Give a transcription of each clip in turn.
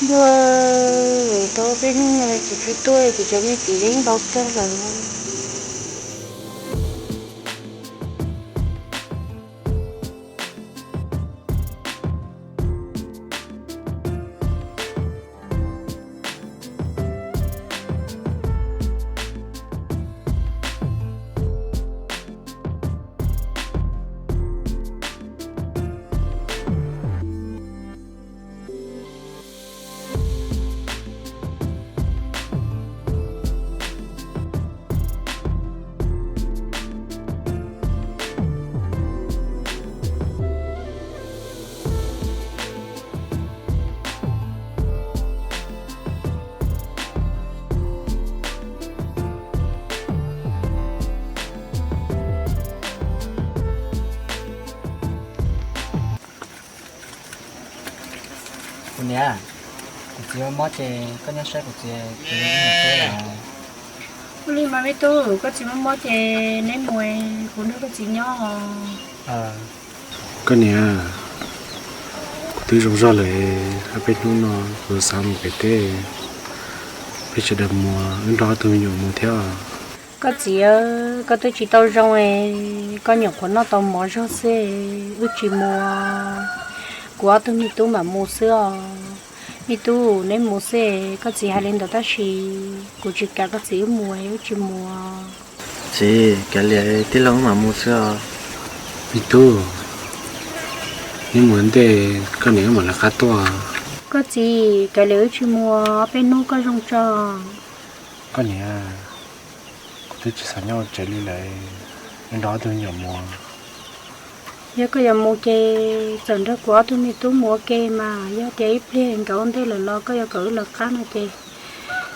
Ua, tau peb hnub no tsis pheej tuaj, kuv cov me kwv yeej npau kawg lawm. Kuv niam, kuv txiv mob mob ces koj nyob saib kuv txiv, kuv mus teb lawm. Ua li mas me tub, koj txiv mob mob ces neb mus, kuv nrog koj txiv nyob. Koj niam, kuv twb zoo zog lawm, ob peb hnub no kuv xav mus pem teb, peb sawv daws mus, wb nrog ob tug me nyuam mus thiab. Koj txiv, koj twb tsis tau zoo es, koj nyuam qhuav noj tau mov zog xwb, wb tsis mus, kuv ob tug me tub mam mus xwb os. Me tub, neb mus xwb, koj txiv hais li ntawd tab sis kuv tsis kam koj txiv wb mus, wb tsis mus. Txiv, kav liam, tij laug wb mam mus xwb os. Me tub, neb mus ntej, koj niam wb mam lawv qab tuaj. Koj txiv, kav liam wb tsis mus, ob peb hnub koj zoo tso. Koj niam, kuv twb tsis xav nyob ua tsev li lawm, neb nrog ob tug me nyuam mus. Yog koj yuav mus ces txawm nrog kuv ob tug me tub mus ua ke mas, yog tias ib pliag nkawd ua ntej lawm los koj yuav kom wb lawv qab no ces,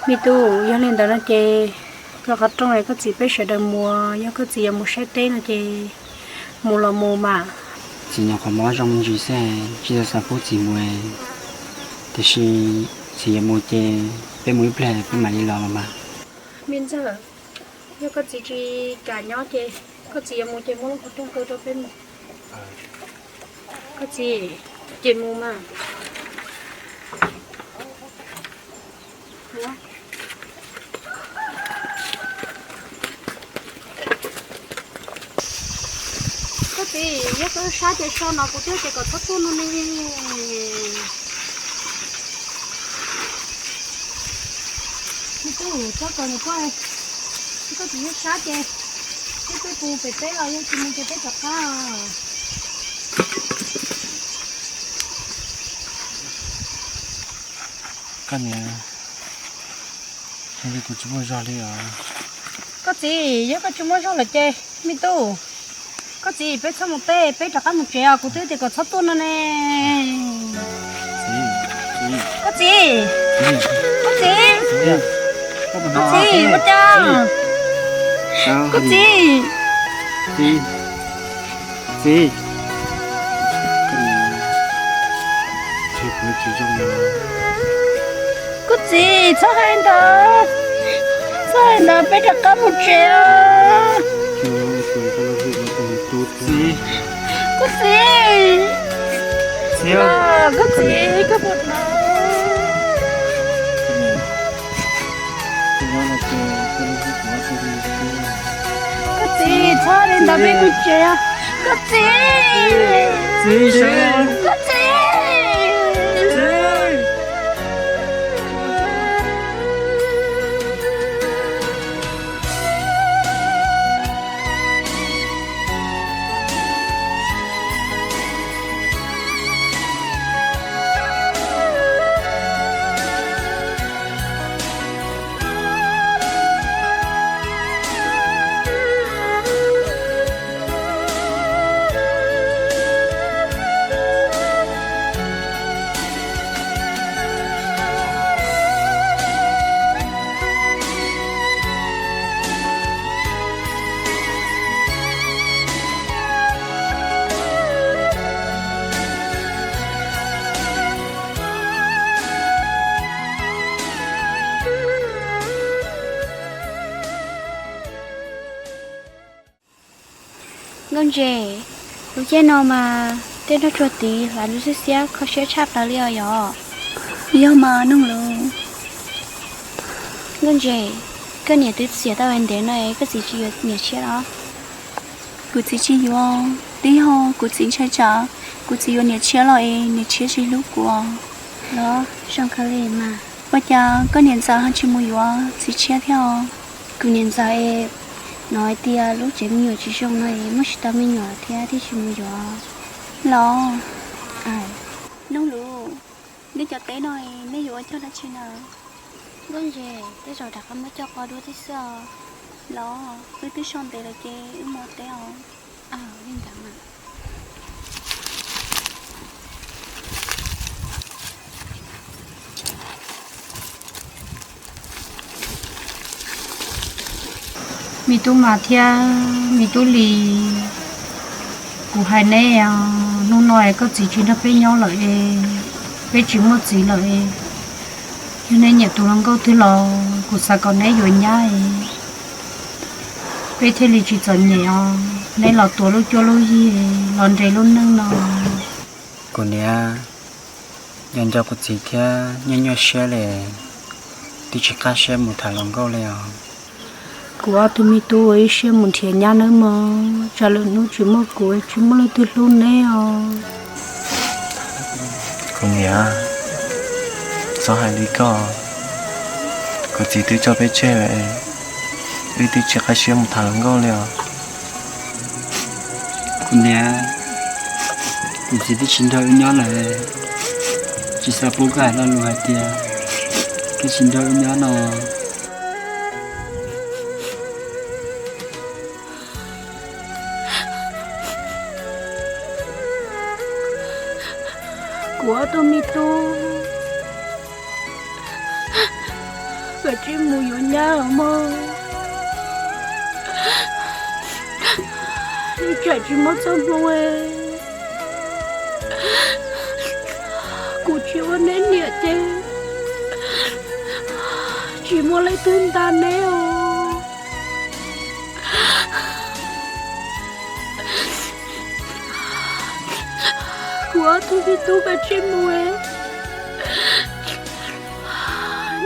me tub, yog li ntawd no ces koj qhov rooj es koj txiv peb sawv daws mus, yog koj txiv yuav mus saib teb no ces mus los mus mas. Txiv nyuam qhuav mob zoo me ntsis xwb, tsis tau xav pub txiv mus, tiam sis txiv yuav mus ces peb mus ib pliag peb mam li los los mas. Me ntxawg, yog koj txiv tsis kam nyob ces koj txiv yuav mus ces muab lub qhov rooj kaw rau peb mus. Koj txiv, ces mus mas. Koj txiv, yog koj sab ces so no, kuv twb tias kom txhob tuaj no ne. Me tub, txhob kom nws tuaj, koj txiv yog sab ces peb twb pus pem teb los yog tsis mus ces peb rov qab. Koj niam, yog li kuv tsis muaj zog li os. Koj txiv, yog koj tsis muaj zog lawm ces me tub, koj txiv, peb txhob mus teb, peb rov qab mus tsev os, kuv twb tias kom txhob tuaj no ne. Koj txiv, koj txiv, koj txiv, ua cas? Koj txiv, txiv, txiv, koj txiv, txhob hais ntawd, txhob hais ntawd, peb rov qab mus tsev os. Koj txiv, koj txiv, koj puas hnov? Koj txiv, txhob li ntawd, peb mus tsev. Koj txiv, koj txiv. Nkauj Ntses, lub caij no mas tej nroj tsuag tid hlav ntsws xiab xiab kho siab tshaj plaws li os yom. Yog mas Noog Luv. Nkauj Ntse, koj niam twb xiam tau ntev no es koj txiv tsis yuav niam tshiab los? Kuv txiv tsis yuav, twb yog kuv txiv ntshai tsam kuv txiv yuav niam tshiab los es niam tshiab tsis hlub kuv os. Los zoo kawg li mas. Ua cas koj niam ntxawm ho tsis mus yuav txiv tshiab thiab os? Kuv niam ntxawm es hnov hais tias lub tsev me nyuam tsis zoo no es muaj tsis tau me nyuam thiab thiaj tsis mus yuav los. Noog Luv, nej cov teb no nej yuav ua cog dab tsi na? Nkauj Ntse, tej zaum rov qab muab cog qos dua tib xwb os. Los, wb twb so ntev lawm ces wb mus ua teb os. Li ntawd mas. Me tub Mas thiab me tub Lis, kuv hais neb os, hnub no es koj txiv tsis nrog peb nyob lawm es, peb tsis muaj txiv lawm es, yog neb nyiam tus hluas nkauj twg los kuv xav kom neb yuav nyab es, peb thiaj li tsis txom nyem os. Neb los tuav lub cuab lub yig, los nres lub neej no. Kuv niam, nco nco kuv txiv thiab nyuaj nyuaj siab li, twb tsis qab siab mus tham hluas nkauj li os. Kuv ob tug me tub ua ib siab mus nrhiav nyab nawb mog, tsam lwm hnub tsis muaj kuv tsis muaj leej twg hlub neb os. Kuv niam, txhob hais li koj, kuv txiv twb tso peb tseg lawm, wb twb tsis qab siab mus tham hluas nkauj li os. Kuv niam, kuv txiv twb tsis nrog wb nyob lawm, tsis xav pub koj hais lo lus hais tias koj tsis nrog wb nyob no. Kuv ob tug me tub, kav tsij mus yuav nyab os mog. Ib tsam tsis muaj txoj hmoo, kuv tsis ua neb niam ces tsis muaj leej twg nta neb os. Kuv ob tug me tub kav tsij mus,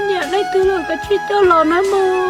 nyiam leej twg los kav tsij coj los nawb mog.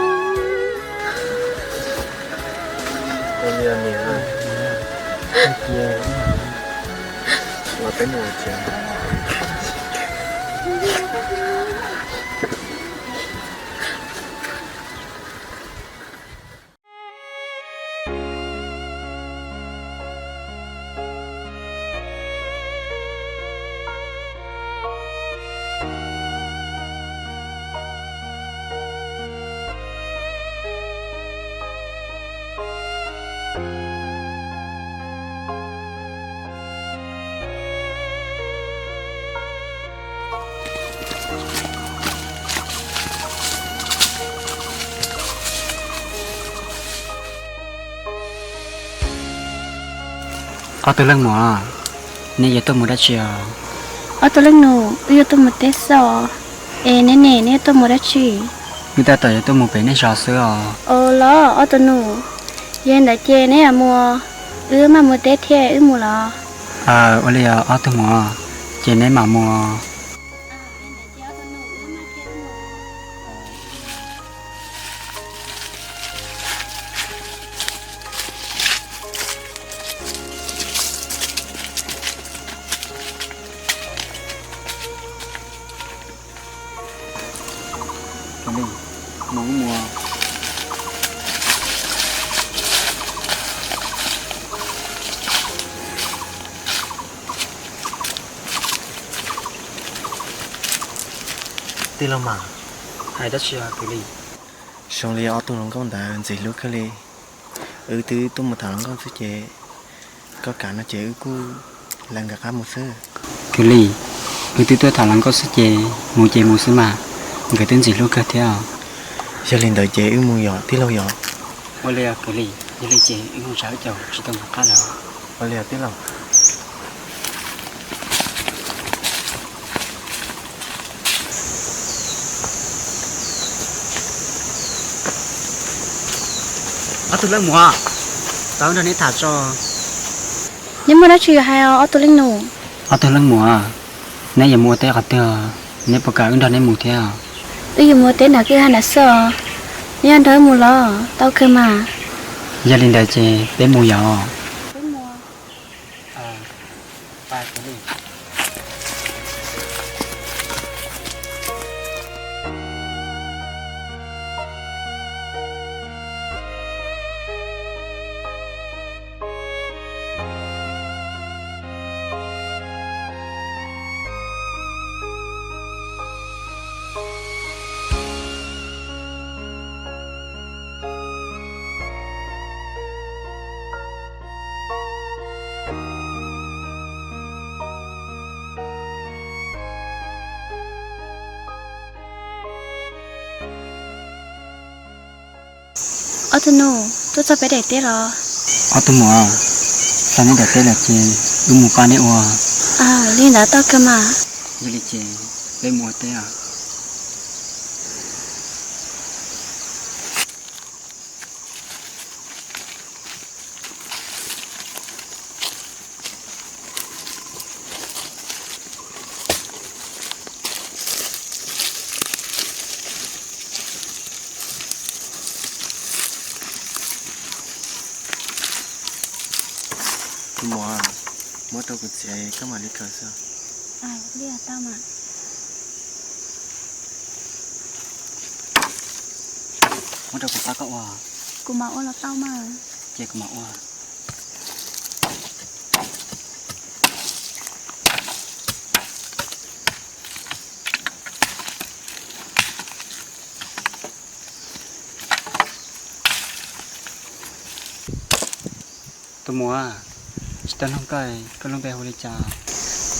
Ob tug leej muam, neb yuav tuaj mus dab tsi os? Ob tug leej nus, wb yuav tuaj mus teb xwb os. Es neb ne, neb yuav tuaj mus dab tsi? Wb tab tom yuav tuaj mus pem nej zos xwb os. Ua los ob tug nus, yog li ntawd ces neb yuav mus, wb mam mus teb thiab wb mus los? Ua li os ob tug muam, ces neb mam mus. Tij laug Mas, hais dab tsi os kwv Lis? Zoo li ob tug hluas nkauj ntawd ntxim hlub kawg li. Wb twb tuaj mus tham hluas nkauj xwb ces, koj kam no ces wb kuj lawv nkawd qab mus xwb. Kwv Lis, wb twb tuaj tham hluas nkauj xwb ces mus ces mus xwb mas, nkawd twb ntxim hlub kawg thiab os. Yog li ntawd ces wb mus yom tij laug yom. Ua li kwv Lis, yog li ces wb mus tsam wb caum tsis tau nkawd qab lawm. Ua li tij laug. Ob tug leej muam, tau nrog neb tham tso. Neb muaj dab tsi yuav hais os ob tug leej nus? Ob tug leej muam, neb yuav mus ua teb qhov twg? Neb puas kam wb nrog neb mus thiab? Wb yuav mus teb nram kwj ha nram xwb os. Neb nrog wb mus los tau kawg mas. Yog li ntawd ces peb mus yom. Ob tug nus, tuaj txog peb daim teb los? Ob tug muam, txog neb daim teb lawm ces wb mus pab neb ua. Li ntawd tau kawg mas. Yog li ces peb mus ua teb os. Tus muam, muab rau kuv txiav koj mam li khaws xwb. Muab rau kuv pab koj ua. Kuv mam ua los tau mas. Ces kuv mam ua. Tus muam, tsis tau nug koj, koj lub npe hu li cas?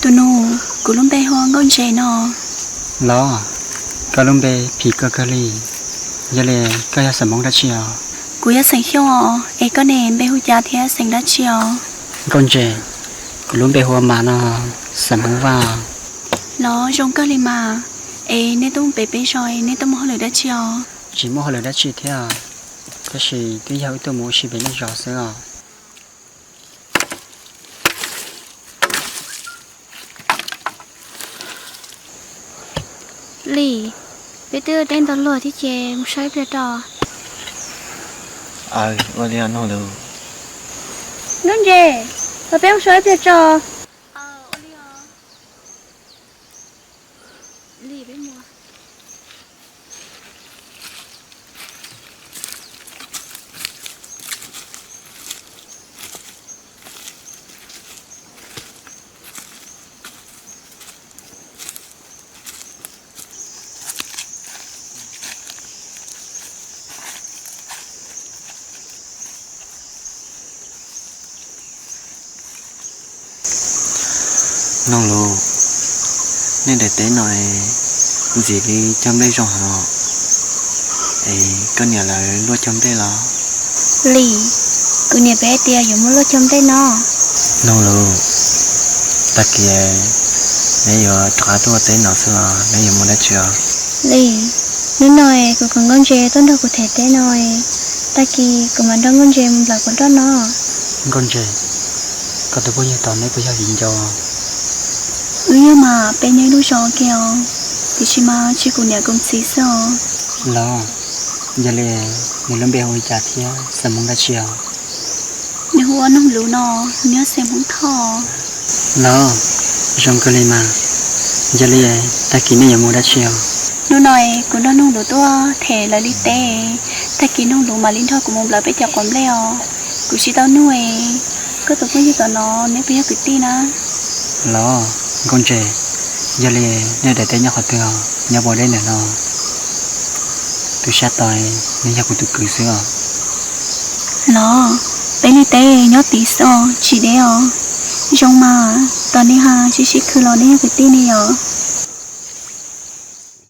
Tus nus, kuv lub npe hu ua Nkauj Ntses no. Los, koj lub npe phim kawg kawg li. Yog li koj yog xeem Hmoob dab tsi os? Kuv yog xeem Xyooj os, es koj ne, npe hu cas thiab xeem dab tsi os? Nkauj Ntses, kuv lub npe hu ua Mas no, xeem Hmoob Vaj. Los zoo kawg li mas. Es nej tuaj mus pem peb zos, nej tuaj muaj hauj lwm dab tsi os? Tsis muaj hauj lwm dab tsi thiab, tab sis twb yog wb tuaj mus ua si pem nej zos xwb os. Lis, peb twb ua teb ntau luaj thiab ces mus so ib pliag tso. Aw, ua li os noog lus. Nkauj Ntses, los peb mus so ib pliag tso. Noog lus, nej daim teb no ntxim li cog nplej zoo heev, es koj niam lawv luaj cog nplej los? Lis, kuv niam peb hais tias yuav muab luaj cog nplej no. Noog lus, tag kis neb yuav rov qab tuaj ua teb no xwb los neb yuav mus dab tsi os? Lis, hnub no kuv kom Nkauj Ntses tuaj nrog kuv them teb no, tag kis kuv mam nrog Nkauj Ntses mus nplawm kuv nroj no. Nkauj Ntses, koj tus phooj ywg tod neb puas yog viv ncaus? Wb yog mas peb nyob ib lub zos kiag os, tiam sis mas tsis kuv niam kuv txiv xwb os. Los, yog li nws lub npe hu li cas thiab xeem Hmoob dab tsi os? Nws hu ua Noog Lus no, nws yog xeem Hmoob Thoj. Los, zoo kawg li mas. Yog li tag kis nej yuav mus dab tsi os? Hnub no kuv nrog Noog Lus tuaj them lawv li teb, tag kis Noog Lus mam li nrog kuv mus nplawm peb cov quav nplej os. Kuv tsis tau nug es, koj tus phooj ywg tom no neb puas yog kwv tij na? Los, Nkauj Ntses, yog li nej daim teb nyob qhov twg os? Nyob puas deb ntawm no? Tus sab tod nws yog kuv tus kwv xwb os. Los, peb li teb nyob tid xwb os, tsis deb os. Zoo mas, tos neb ha, sib sib khwv los neb yog kwv tij ne yom?